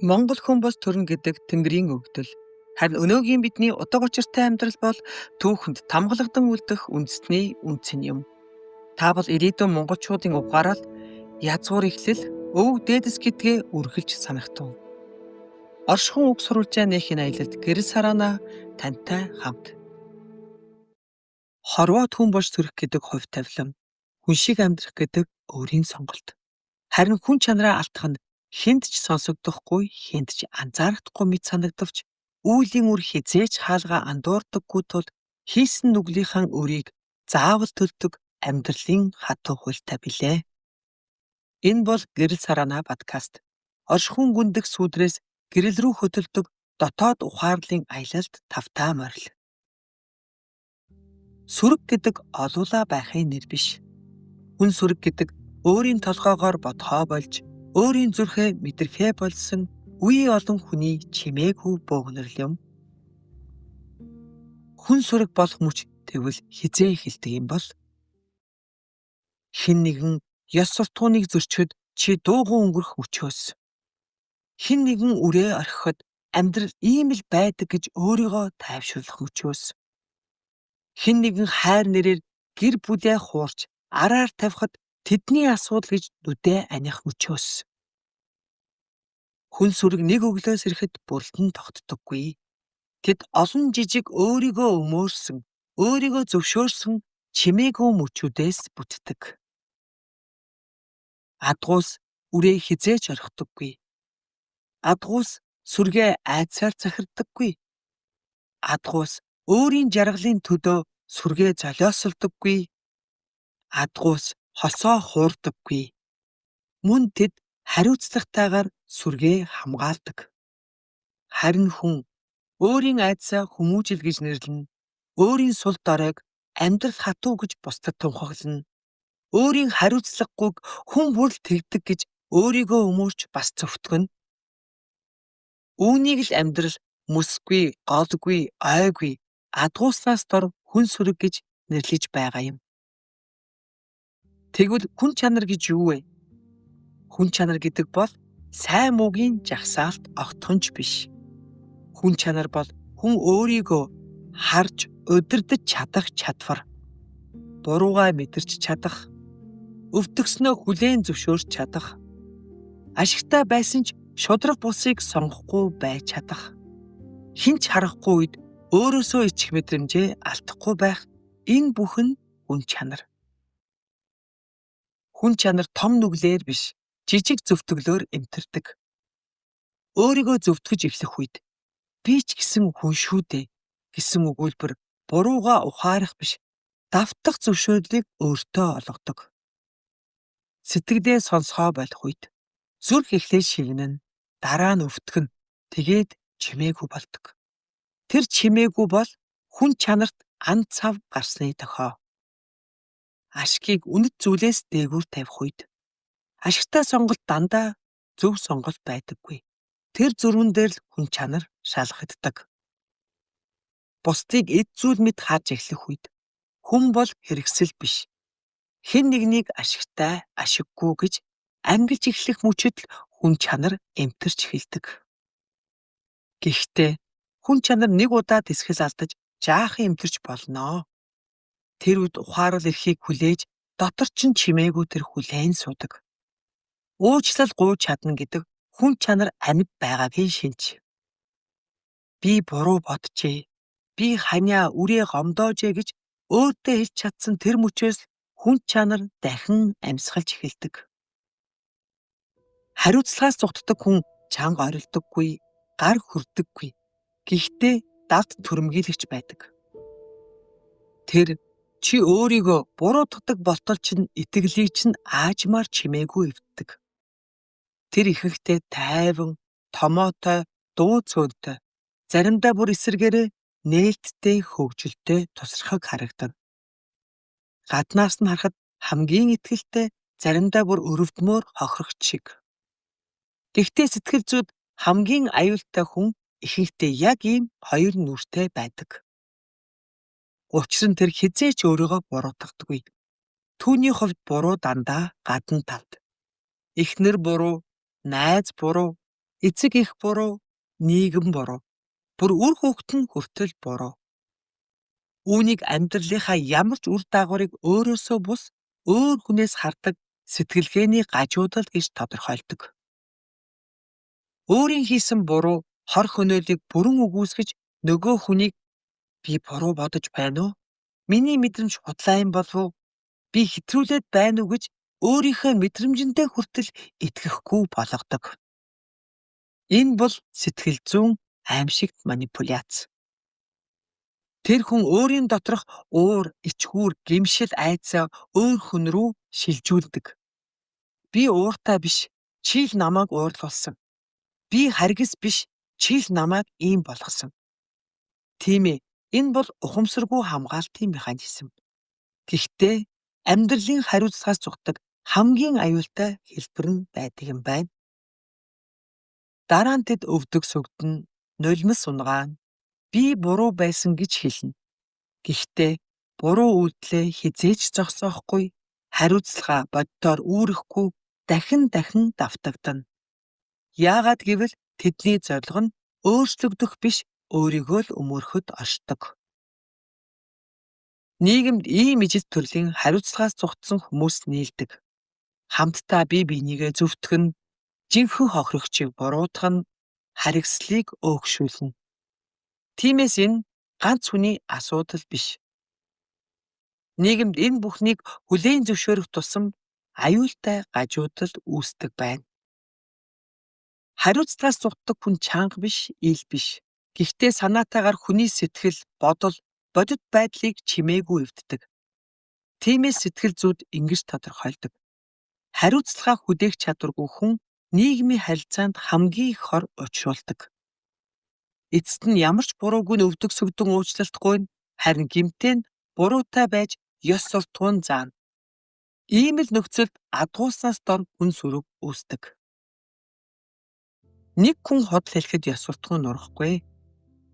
Монгол хүн бол төрнө гэдэг Тэнгэрийн өгдөл. Харин өнөөгийн бидний утга учиртай амьдрал бол түүхэнд тамгалагдан үлдэх үндэсний үнц нь юм. Та бол ирээдүйн монголчуудын угаараа л язгуур эхлэл өвөг дээдэс гэдгээ үргэлж санахтун. Оршихуун үг сурвалжаа нээх энэ аялалд гэрэл сараана тантай хамт. Хорвоот хүн болж төрөх гэдэг хувь тавилан, хүн шиг амьдрах гэдэг өөрийн сонголт. Харин хүн чанараа алдах нь хэнд ч сонсогдохгүй, хэнд ч анзаарахдаггүй мэт санагдавч үйлийн үр хэзээ ч хаалгаа андуурдаггүй тул хийсэн нүглийнхаа өрийг заавал төлдөг амьдралын хатуу хуультай билээ. Энэ бол Гэрэл сараана подкаст. Оршихуун гүндэх сүүдрээс гэрэл рүү хөтөлдөг дотоод ухаарлын аялалд тавтаа морил. Сүрэг гэдэг олуулаа байхын нэр биш. Хүн сүрэг гэдэг өөрийн толгоогоор бодхоо болж, өөрийн зүрхээ мэдрэхээ болсон үеийн олон хүний чимээгүй бөөгнөрөл юм. Хүн сүрэг болох мөч тэгвэл хэзээ эхэлдэг юм бол? Хэн нэгэн ёс суртахууныг зөрчихэд чи дуугүй өнгөрөх мөчөөс. Хэн нэгэн үрээ орхиход амьдрал ийм л байдаг гэж өөрийгөө тайвшруулах мөчөөс. Хэн нэгэн хайр нэрээр гэр бүлээ хуурч араар тавихад тэдний асуудал гэж нүдээ аних мөчөөс. Хүн сүрэг нэг өглөөс ирэхэд бүрэлдэн тогтдоггүй. Тэд олон жижиг өөрийгөө өмөөрсөн, өөрийгөө зөвшөөрсөн чимээгүй мөчүүдээс бүтдэг. Адгуус үрээ хэзээ ч орхидоггүй. Адгуус сүргээ айдсаар захирдаггүй. Адгуус өөрийн жаргалын төлөө сүргээ золиослодоггүй. Адгуус хосоо хуурдаггүй. Мөн тэд хариуцлагатайгаар сүргээ хамгаалдаг. Харин хүн өөрийн айдсаа хүмүүжил гэж нэрлэнэ. Өөрийн сул доройг амьдрал хатуу гэж бусдад тунхаглана. Өөрийн хариуцлагагүйг хүн бүр л тэгдэг гэж өөрийгөө өмөөрч бас зөвтгөнө. Үүнийг л амьдрал мөсгүй, голгүй, ойгүй, адгууснаас дор хүн сүрэг гэж нэрлэж байгаа юм. Тэгвэл хүн чанар гэж юу вэ? Хүн чанар гэдэг бол сайн муугийн жагсаалт огтхонч биш. Хүн чанар бол хүн өөрийгөө харж удирдах чадах чадвар. Буруугаа мэдэрч чадах, өвтгөснөө хүлээн зөвшөөрч чадах, ашигтай байсан ч шударга бусыг сонгохгүй байж чадах, хэн ч харахгүй үед өөрөөсөө ичих мэдрэмжээ алдахгүй байх энэ бүхэн хүн чанар. Хүн чанар том нүглээр биш, жижиг зөвтгөлөөр эмтэрдэг. Өөрийгөө зөвтгөж эхлэх үед би ч гэсэн хүн шүү дээ гэсэн өгүүлбэр буруугаа ухаарах биш, давтах зөвшөөрлийг өөртөө олгодог. Сэтгэлдээ сонсгоо болох үед зүрх эхлээд шивнэн, дараа нь өвтгөн, тэгээд чимээгүй болдог. Тэр чимээгүй бол хүн чанарт ан цав гарсны дохио. Ашгийг үнэт зүйлээс дээгүүр тавих үед ашигтай сонголт дандаа зөв сонголт байдаггүй. Тэр зүрвэн дээр л хүн чанар шалгагддаг. Бусдыг эд зүйл мэт харж эхлэх үед хүн бол хэрэгсэл биш. Хэн нэгнийг ашигтай, ашиггүй гэж ангилж эхлэх мөчид л хүн чанар эмтэрч эхэлдэг. Гэхдээ хүн чанар нэг удаа тэсгэл алдаж жаахан эмтэрч болно. Тэр үед ухаарал эрхийг хүлээж дотор чинь чимээгүй тэр хүлээн суудаг. Уучлал гуйж чадна гэдэг хүн чанар амьд байгаагийн шинж. Би буруу боджээ. Би ханиа үрээ гомдоожээ гэж өөртөө хэлж чадсан тэр мөчөөс хүн чанар дахин амьсгалж эхэлдэг. Хариуцлагаас зугтдаг хүн чанга орилдоггүй, гар хүрдэггүй. Гэхдээ давт түрэмгийлэгч байдаг. Тэр чи өөрийгөө буруутгадаг болтол чинь итгэлийг чинь аажмаар чимээгүй эвддэг. Тэр ихэнхдээ тайван, томоотой, дуу цөөнтэй, заримдаа бүр эсрэгээрээ нээлттэй, хөгжилтэй тусархаг харагдана. Гаднаас нь харахад хамгийн итгэлтэй, заримдаа бүр өрөвдмөөр хохирогч шиг. Гэхдээ сэтгэл зүйд хамгийн аюултай хүн ихэнхдээ яг ийм хоёр нүртэй байдаг. Учир нь тэр хэзээ ч өөрийгөө буруутгадаггүй. Түүний хувьд буруу дандаа гадна талд. Эхнэр буруу, найз буруу, Эцэг эх буруу, нийгэм буруу. Бүр үр хүүхэд нь хүртэл буруу. Үүнийг амьдралынхаа ямар ч үр дагаврыг өөрөөсөө бус өөр хүнээс хардаг сэтгэлгээний гажуудал гэж тодорхойлдог. Өөрийн хийсэн буруу хор хөнөөлийг бүрэн үгүйсгэж нөгөө хүнийг би буруу бодож байна уу? Миний мэдрэмж худлаа юм болов уу? Би хэтрүүлээд байна уу гэж өөрийнхөө мэдрэмжэндээ хүртэл итгэхгүй болгодог. Энэ бол сэтгэл зүйн аймшигт манипуляц. Тэр хүн өөрийн доторх уур, ичхүүр, гэмшил, айдсаа өөр хүн рүү шилжүүлдэг. Би ууртай биш, чи л намайг уурлуулсан. Би харгас биш, чи л намайг ийм болгосон. Тийм ээ, энэ бол ухамсаргүй хамгаалтын механизм. Гэхдээ амьдралын хариуцлагаас зугтдаг хамгийн аюултай хэлбэр нь байдаг юм байна. Дараа нь тэд өвдөг сүгдэнэ, нулимс унагаана. Би буруу байсан гэж хэлнэ. Гэхдээ буруу үйлдэлээ хэзээ ч зогсоохгүй, хариуцлага боддоор үүрэхгүй дахин дахин давтагдана. Яагаад гэвэл тэдний зорилго нь өөрчлөгдөх биш, өөрийгөө л өмөөрөхөд оршдог. Нийгэмд ийм ижил төрлийн хариуцлагаас зугтсан хүмүүс нийлдэг. Хамтдаа бие биенийгээ зөвтгөнө, жинхэнэ хохирогчийг буруутгана, харгислыг өөгшүүлнэ. Тиймээс энэ ганц хүний асуудал биш. Нийгэмд энэ бүхнийг хүлээн зөвшөөрөх тусам аюултай гажуудал үүсдэг байна. Хариуцлагаас зугтдаг хүн чанга биш, ил биш. Гэхдээ санаатайгаар хүний сэтгэл, бодол, бодит байдлыг чимээгүй эвддэг. Тиймээс сэтгэл зүйд ингэж тодорхойлдог. Хариуцлагаа хүлээх чадваргүй хүн нийгмийн харилцаанд хамгийн их хор учруулдаг. Эцэст нь ямар ч буруугүй нь өвдөг сүгдэн уучлалт гуйна, харин гэмтээ нь буруутай байж ёс суртахуун заана. Ийм л нөхцөлд адгууснаас дор хүн сүрэг үүсдэг. Нэг хүн худал хэлэхэд ёс суртахуун нурахгүй.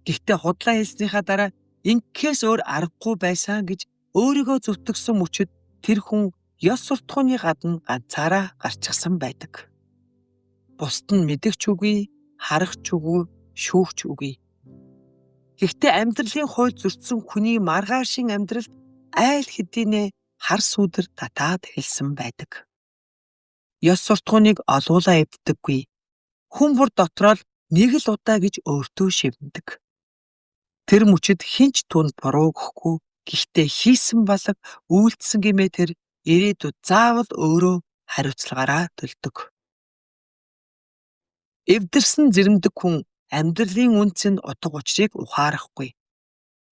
Гэхдээ худлаа хэлснийхаа дараа ингэхээс өөр аргагүй байсан гэж өөрийгөө зөвтгөсөн мөчид тэр хүн ёс суртахууны гадна ганцаараа гарчихсан байдаг. Бусд нь мэдэх ч үгүй, харах ч үгүй, шүүх ч үгүй. Гэхдээ амьдралын хууль зөрчсөн хүний маргаашийн амьдралд айл хэдийнээ хар сүүдэр татаад эхэлсэн байдаг. Ёс суртахууныг олуулаа эвддэггүй. Хүн бүр дотроо л нэг л удаа гэж өөртөө шивнэдэг. Тэр мөчид хэн ч түүнд буруу өгөхгүй. Гэхдээ хийсэн балаг үйлдсэн гэмээ тэр ирээдүйд заавал өөрөө хариуцлагаараа төлдөг. Эвдэрсэн зэрэмдэг хүн амьдралын үнэ цэн утга учирыг ухаарахгүй.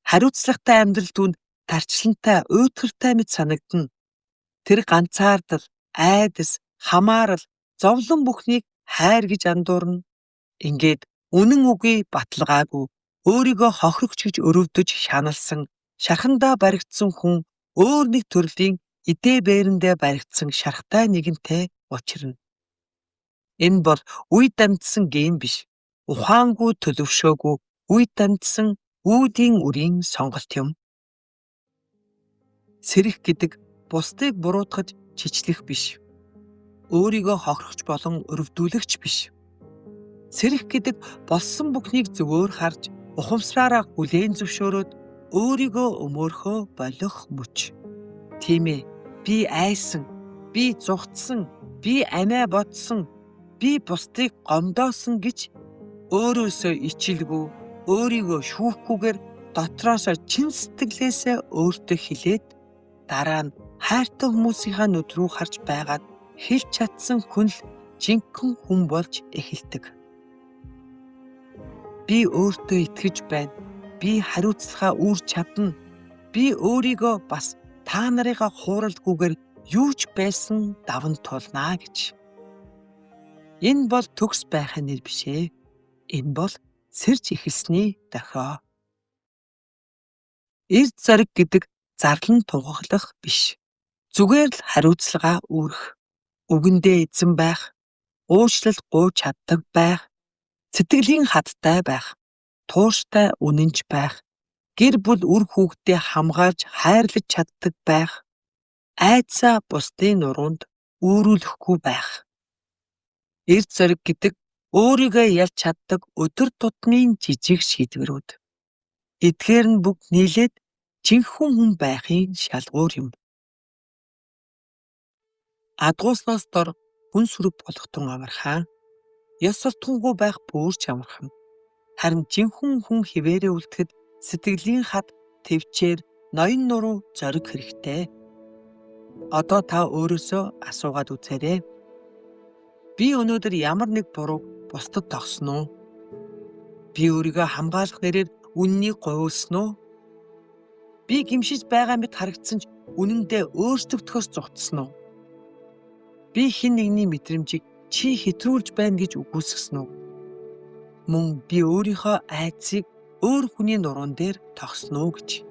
Хариуцлагатай амьдрал түүнд тарчлантай, уйтгартай мэт санагдана. Тэр ганцаардал, айдас, хамаарал, зовлон бүхнийг хайр гэж андуурна. Ингээд үнэн үгүй баталгаагүй өөрийгөө хохирогч гэж өрөвдөж шаналсан, шархандаа баригдсан хүн өөр нэг төрлийн эдээ бээрэндээ баригдсан шархтай нэгэнтэй учирна. Энэ бол үе дамжсан ген биш. Ухаангүй төлөвшөөгүй үе дамжсан үүдийн үрийн сонголт юм. Сэрэх гэдэг бусдыг буруутгаж чичлэх биш. Өөрийгөө хохирогч болон өрөвдүүлэгч биш. Сэрэх гэдэг болсон бүхнийг зөвөөр харж, ухамсараараа хүлээн зөвшөөрөөд өөрийгөө өмөөрхөө болох мөч. Тийм ээ, би айсан, би зугтсан, би амиа бодсон, би бусдыг гомдоосон гэж өөрөөсөө ичилгүй, өөрийгөө шүүхгүйгээр дотроосоо чин сэтгэлээсээ өөртөө хэлээд дараа нь хайртай хүмүүсийнхаа нүд рүү харж байгаад хэлж чадсан хүн л жинхэнэ хүн болж эхэлдэг. Би өөртөө итгэж байна. Би хариуцлагаа үүрч чадна. Би өөрийгөө бас та нарыгаа хууралгүйгээр юу ч байсан даван туулнаа гэж. Энэ бол төгс байхын нэр биш ээ. Энэ бол сэрж эхэлсний дохио. Эрд зориг гэдэг зарлан тунхаглах биш. Зүгээр л хариуцлага үүрэх. Үгэндээ эзэн байх, уучлал гуйж чаддаг байх, сэтгэлийн хаттай байх, тууштай үнэнч байх, гэр бүл үр хүүхдээ хамгаалж хайрлаж чаддаг байх, айдсаа бусдын нуруунд үүрүүлэхгүй байх. Эрд зориг гэдэг Өөрийгөө ялж чаддаг өдөр тутмын жижиг шийдвэрүүд. Эдгээр нь бүгд нийлээд жинхэнэ хүн байхын шалгуур юм. Адгууснаас дор хүн сүрэг болох тун амархан. Ёс суртахуунгүй байх бүр ч амархан. Харин жинхэнэ хүн хэвээрээ үлдэхэд сэтгэлийн хад, тэвчээр, ноён нуруу, зориг хэрэгтэй. Одоо та өөрөөсөө асуугаад үзээрэй. Би өнөөдөр ямар нэг бурууг бусдад тогсон уу? Би өөрийгөө хамгаалах нэрээр үнэнийг говиулсан уу? Би гэмшиж байгаа мэт харагдсан ч үнэндээ өөрчлөгдөхөөс зугтсан уу? Би хэн нэгний мэдрэмжийг чи хэтрүүлж байна гэж үгүйсгэсэн үү? Мөн би өөрийнхөө айдсыг өөр хүний нуруунд дээр тогсон уу гэж.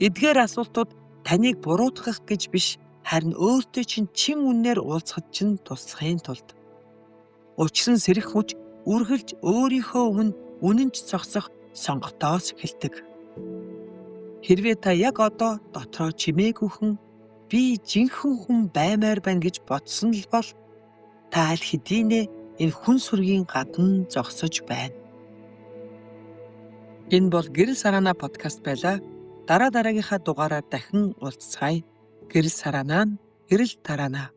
Эдгээр асуултууд таныг буруутгах гэж биш, харин өөртөө чинь чин үннээр уулзахад чинь туслахын тулд. Учир нь сэрэх хүч үргэлж өөрийнхөө өмнө үнэнч зогсох сонголтоос эхэлдэг. Хэрвээ та яг одоо дотроо чимээгүйхэн би жинхэнэ хүн баймаар байна гэж бодсон л бол та аль хэдийнэ энэ хүн сүргийн гадна зогсож байна. Энэ бол Гэрэл сараана подкаст байлаа. Дараа дараагийнхаа дугаараар дахин уулзцаая. Гэрэл сараана, гэрэл тараана.